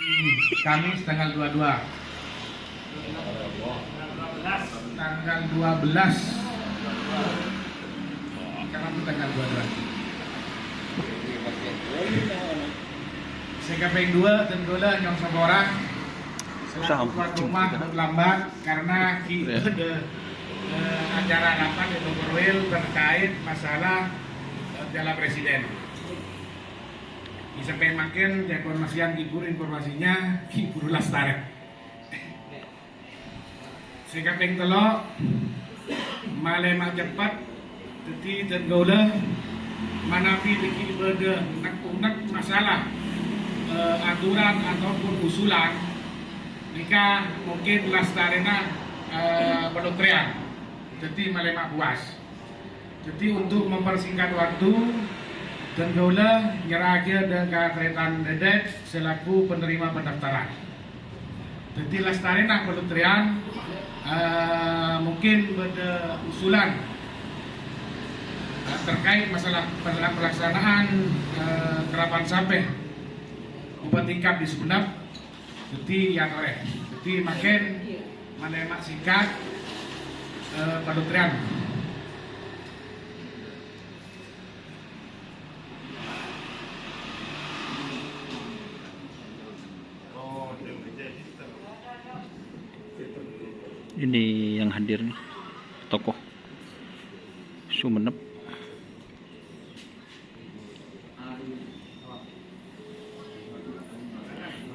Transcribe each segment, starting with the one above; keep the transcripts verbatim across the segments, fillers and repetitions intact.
Kamis tanggal dua dua. Tanggal dua belas. Kenapa tanggal dua dua? Sè kapèng dua, tentu lah nyong saporah. Selaku tuan rumah lambat karena ki ada, eh, acara rapat di Korwil terkait masalah, eh, Piala Presiden. Di sampèyan mangkèn, informasian ibu informasinya ki buru lastarè. Sè kapèng tello', malè macepet, dhâddhi dân kaulâ manabi dhâggi' bâdâ nek-onèk masalah, eh, aturan ataupun usulan, nèka mungkin lastarèna, eh, palotrèyan. Dhâddhi malè mabuas. Jadi, untuk mempersingkat waktu, dân kaulâ nyerraghi dâ' ka Tarètan Dèdèt selaku penerima pendaftaran. Jadi, lastarèna palotrèyan, eh, mungkin bâdâ usulan, eh, terkait masalah pel-, pelaksanaan, eh, kerapan sapè Bupati Kab di Sumenep. Jadi, ya, torè. Jadi, mangkèn malè macepet, eh, palotrèyan. Ini yang hadir nih, tokoh Sumenep.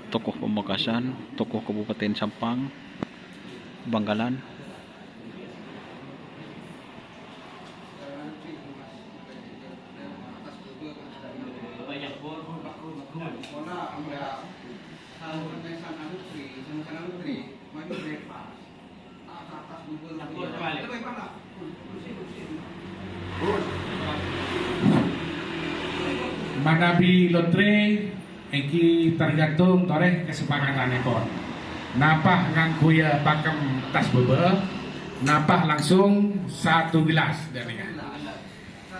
Tokoh Pamekasan, tokoh Kabupaten Sampang, Bangkalan. Manabi lotre, ènggi tergantung torè kesepakatanèpon. Napa ngangghuya pakem tas bâbâ, napa langsung satu gelas, dâ' nèka.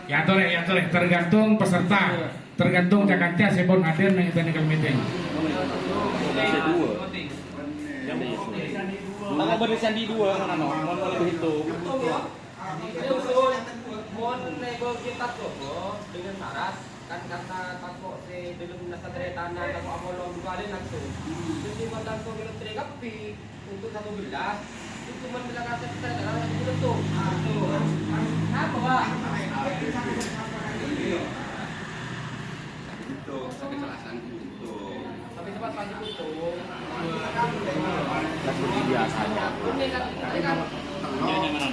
Ya, torè, ya, torè. Tergantung peserta. Tergantung ca-kanca sè pon hadir neng technical meeting. Mangga bâdâ sandi dua, ngono, mon lebih itu. Mon nego kita koko dengan syarat, kan karena tako' sè dâlem nasa tanah, tako' apolong dua kali langsung. Jadi, mon langsung kita terima. Untuk satu gelas, itu cuma bisa kasih kita dalam satu gelas tuh. Nah, tuh. Apa, Pak? Itu, kejelasan itu. Tapi cepat lanjut itu. Lagu biasanya. Ini kan, ini kan. Ini kan.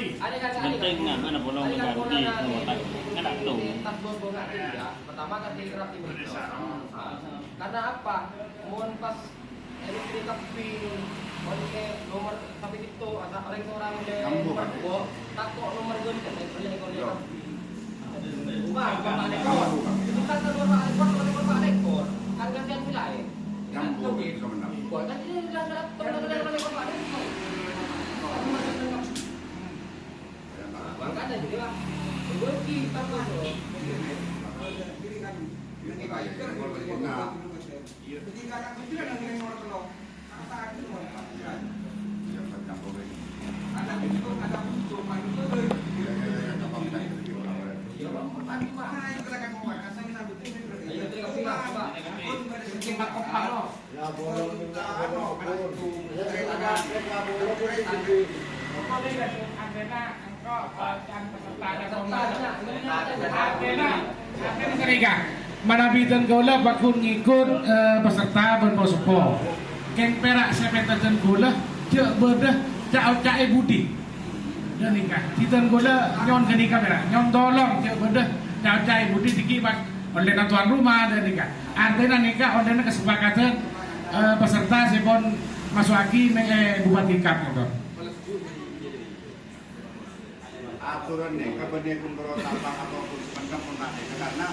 Ini kan. Penting, nah, mana bolong ganti, nomor tak, kan tak tahu. Tas bobongan, ya. Pertama kan di kerap di. Karena apa? Mon pas elektrik kabbhi, mon ke nomor sampai situ, asa orèng seorang le nomor duo, tako' nomor duo kan, oleh, oleh kabbhi. Wah, Bapak Lekor. Itu kan nomor Pak Lekor, nomor Pak Lekor. Kan kasihan si lain. Wah, kan ini jelas-jelas teman-teman yang nomor Pak Lekor. Makanya jadi lah. Rugi tambah. Ghânèka, manabi dân kaulâ pagghun ngèkot, eh, peserta bân po-seppo. Kèng pèra' sè pènta dân kaulâ jhâ' bâdâ ca'-oca'è budi. Ghânèka, dân kaulâ nyo'on ghânèka pèra', nyo'on tolong jhâ' bâdâ ca'-oca'è budi dhâggi' pas ollèna tuan rumah ghânèka. Artèna nèka ollèna kesepakatan, eh, peserta sè pon maso'aghi mè', eh, Bupati Kab, ngono. Aturan nèka bânnè pon bârâmpa ataupon sependak pon ta' nèka, karena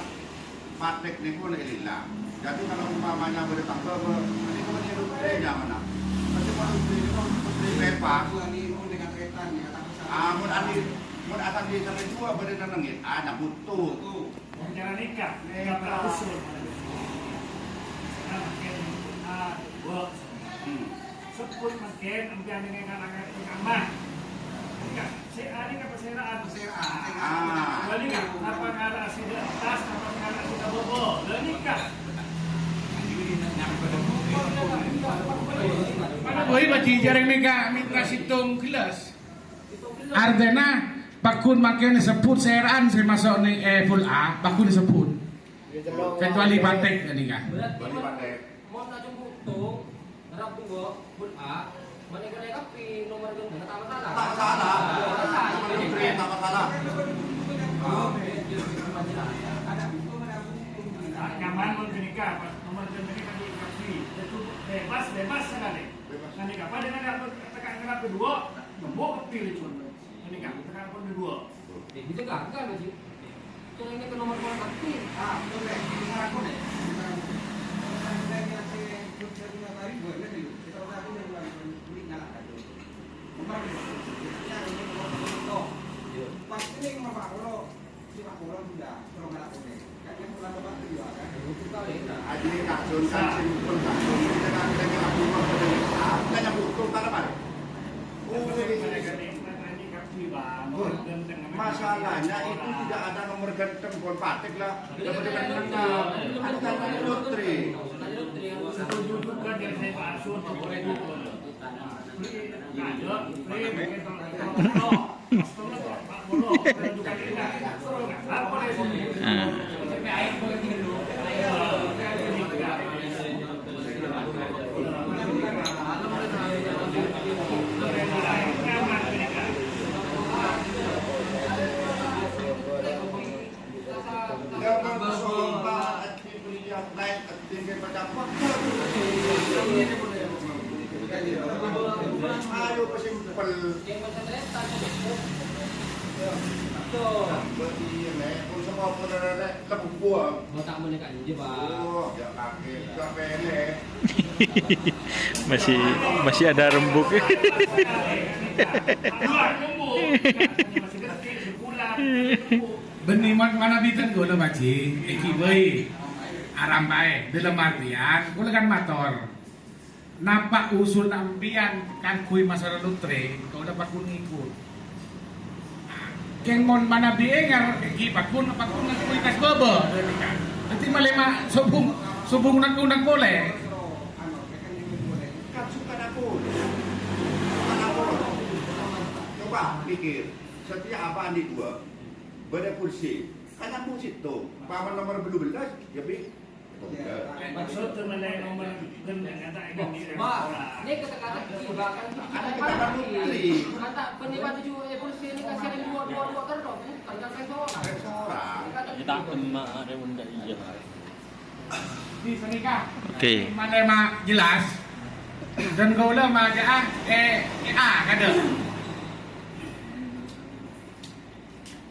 patek nèko nèka lila. Jadi kalau umpamanya bâdâ tambâ, bâ-, nèko bânnè rugi nyamana. Berarti kalau rugi nèko rugi bebas. Amun andi, mun asal di sampai dua bâdâ nenengin, ah, nyambut tuh. Cara nikah, nikah usul. Nah, mangkèn, ah, bu. Hmm. Sebbhut mangkèn, empèyan nèka ngarang ka'imah. Nikah, sè A nèka persèra'an. Persèra'an. Ah. Lah nikah, napa ngara' sè dâ' attas, napa ngara' sè dâ' bâbâ. Lah nikah. Woi, bâji jhâreng nèka mènta sèttong gelas. Artèna, paggun mangkèn sebbhut sèra'an sè maso' nèng è pool A, paggun sebbhut. Kecuali Patek ghânèka. Berarti mon, mon ajung buntung, ngarep duwâ', pool A, mon èkennèng kabbhi nomor ghântèng, ta' masalah. Ta' masalah. Ta' masalah. Nyaman mon ghânèka, pas nomor ghântèng kabbhi, itu bebas, bebas sakalè. Ghânèka, padâ ngarep, teka' ngarep duwâ', nemmo kabbhi lè, Jun. Ghânèka, teka' pon duwâ'. Eh, itu gagal, Pak Ji. Kira ini ke nomor kontak, Ji. Ah, betul, Pak. Ini aku, nih. Kita udah aku yang bilang, ini ngalah aja. Nomor, ini nomor kontak. Pas ini nomor Pak Roro. Ajine tak jhân kan sing pun tak jhân, kita kan tengah aku mau ke depan. Kan yang butuh kan apa? Oh, iya. Masalahnya itu tidak ada nomor ghântèng, bukan Patek lah. Ada kan putri. Setuju juga dengan saya, Pak Arsul. Ayo, simpel. Iya, Nek. Pun semua pun ada, Nek. Lebu buang. Botak meneh kan, iya, Pak. Oh, ya, kaget. Gak pele. Masih, masih ada rembuk. Bânnè mon-, manabi tèngghu la, Pak Ji, èngghi bhâi arampaè, dâlem artèyan, kaulâ kan mator, napa' usul sampèyan kaangghuy masalah lotre, kaulâ paggun ngikut. Kèng mon manabi èngèr, èngghi paggun, paggun ngaangghuy kas bâbâ, dhâddhi malè ma-, sobung, sobung nèk-onèk polè. Kan suka dapur. Suka dapur. Coba pikir, setiap apa andi' dua? Bâdâ kursi. Kan nyambung sèttong. Paman nomor bâllu bellâs, ya, Pi? Maksud cuma lain nomor ghântèng, kata ini. Wah, ini kata-kata gila, kan? Ada kata putri. Kata penikmat tujuh, eh, kursi ini kasih ada dua, dua, dua terus. Bukan, kan saya seorang. Saya seorang. Kita kena ada undang iya. Oke. Mana emang jelas? Dan kaulâ ma' jâ', eh, eh, A, kada.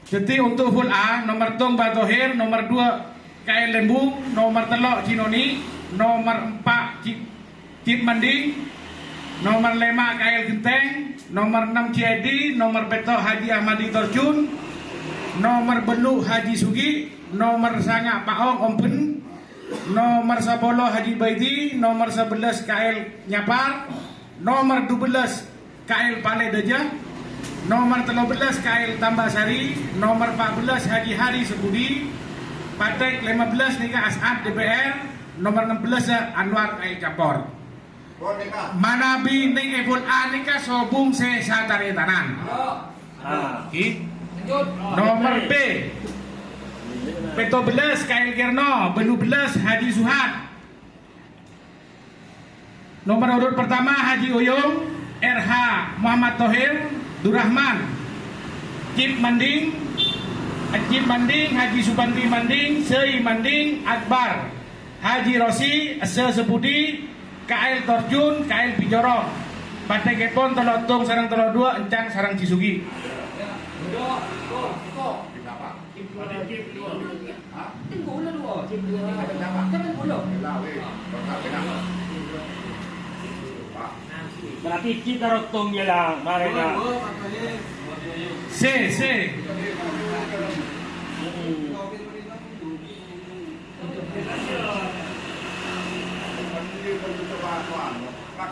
Dhâddhi, untuk pool A, nomor tong Bah Thohir, nomor dua Kael Lembung, nomor tello' Jinoni, nomor empa' Ji-, Jip Manding, nomor lèma' Kael Genteng, nomor ennem Ji Edi, nomor pètto' Haji Ahmadi Torjun, nomor bâllu' Haji Sugi, nomor sanga' Pa'ong Omben, nomor sapolo Haji Baidi, nomor sabellâs Kael Nyapar, nomor dubellâs Kael Pale Daja, nomor tello bellâs Kael Tambasari, nomor empa' bellâs Haji Hari Sembudi, Patek lèma bellâs nèka As'ad D P R, nomor ennem bellâs Anwar Kael Campor. Manabi nèng è pool A nèka sobung sè sataretanan. Ah. Ki. Nomor B. Pètto bellâs Kael Kerno, bâllu bellâs Haji Suhad. Nomor urut pertama, Haji Uyung, R H Muhammad Tohir, Durrahman, Cip Manding, Cip Manding, Haji Supanti Manding, Sey Manding, Akbar, Haji Rosi, Essa Sepudi, Kael Torjun, Kael Pijoro. Patekèpon tello' tong sareng tello' dua, Encang sareng Jisugi. Berarti kita rotong ya lah, mari lah. Se, se.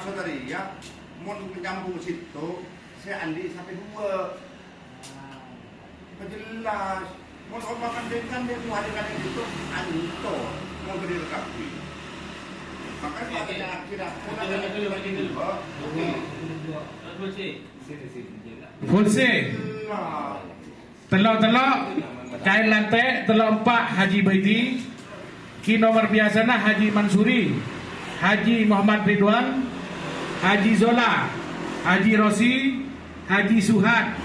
Saudara, ya, mon nyambung situ, saya andi' sampai dua. Jelas. Mon ompama kan dia kan dia tuh hari kan itu anto. Mon gede lengkap. Makanya kalau kita tidak, kita tidak, oke. Full C. Jelas. Tello'-tello', Kail Lante', tello' empa', Haji Baidi, ki nomor biyasana Haji Mansuri, Haji Muhammad Ridwan, Haji Zola, Haji Rosi, Haji Suhad,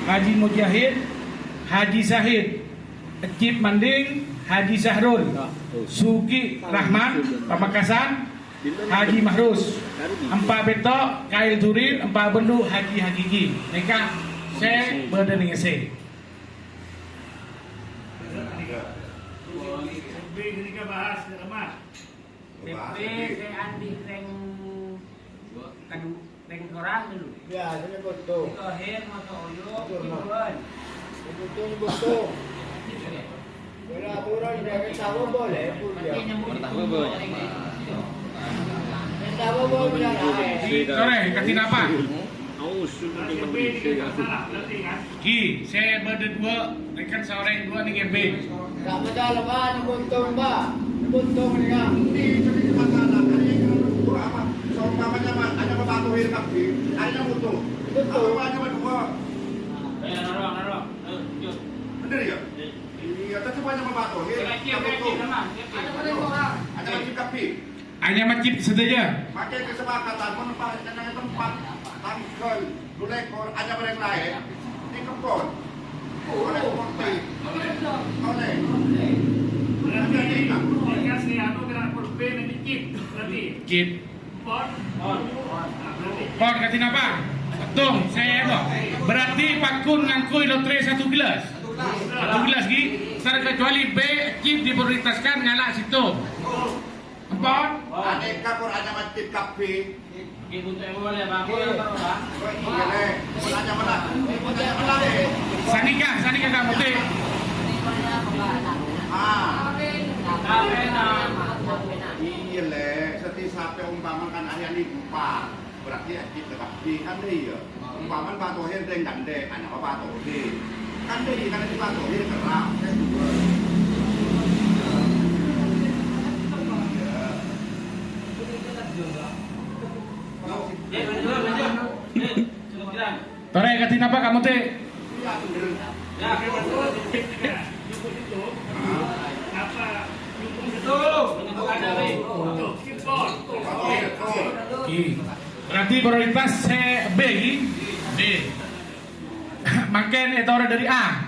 Haji Mujahid, Haji Sahid, Ecip Manding, Haji Sahrul, Suki Rahman, Pamekasan, Haji Mahrus, empa' petto', Kail Durin, empa' bellu', Haji Hakiki. Nèka sè bâdâ nèng essè. P P sè andi' rèng kadu-, rèng sorang dulu. Biasanya betul. Di akhir mata oyo, Betul, Mas. Kibuan. Betul, betul. Wala aturan dia ketawa boleh, pun dia. Ketawa boleh. Ketawa boleh. Sore, kati napa? Ki, sè bâdâ dua, rèkan saorèng dua nèng G B. Enggak masalah, Pak. Buntung, Pak. Buntung nih, Kak. Ini, ini masalah. Kan ini kan dua apa? Seumpamanya, Pak, ada Bapak Tohir, Pak, di, ada butuh. Betul. Apa, Pak, cuma dua? Bener ya? Iya, tetep aja Bapak Tohir. Ada wajib kabeh. Hanya masjid saja. Pakai kesepakatan, mon pas neng tempat tanggal dua lekor, ada barang lain. Ini kebon. Oleh seperti. Oleh. Berarti ini kan. Ini kan saya anu kena kurve, nanti kip, berarti. Kip. Pon. Pon, kati napa? Tong, saya to. Berarti Pakun ngangkui lotre satu gelas. Satu gelas, Ki. Terkecuali B, Cip diprioritaskan ngala' situ. Empon? Aneka Qurannya masjid kabeh. Ki, untuk yang boleh, Bang. Boleh, Bang. Oh, iya, Le. Qurannya mana? Qurannya mana, Le? Sanika, sanika, Kak Muti. Ah. Iya, Le. Seti sampai umpama kan hari ini empat. Berarti ya, kita pasti kan deh, iya. Umpama Pak Tohir deh, kan deh. Anak Pak Tohir. Kan deh, kan si Pak Tohir kerap. Saya juga. Iya. Tore, kati napa kamu, Te? Ki. Berarti prioritas se B, ki? B. Mangken etore dari A.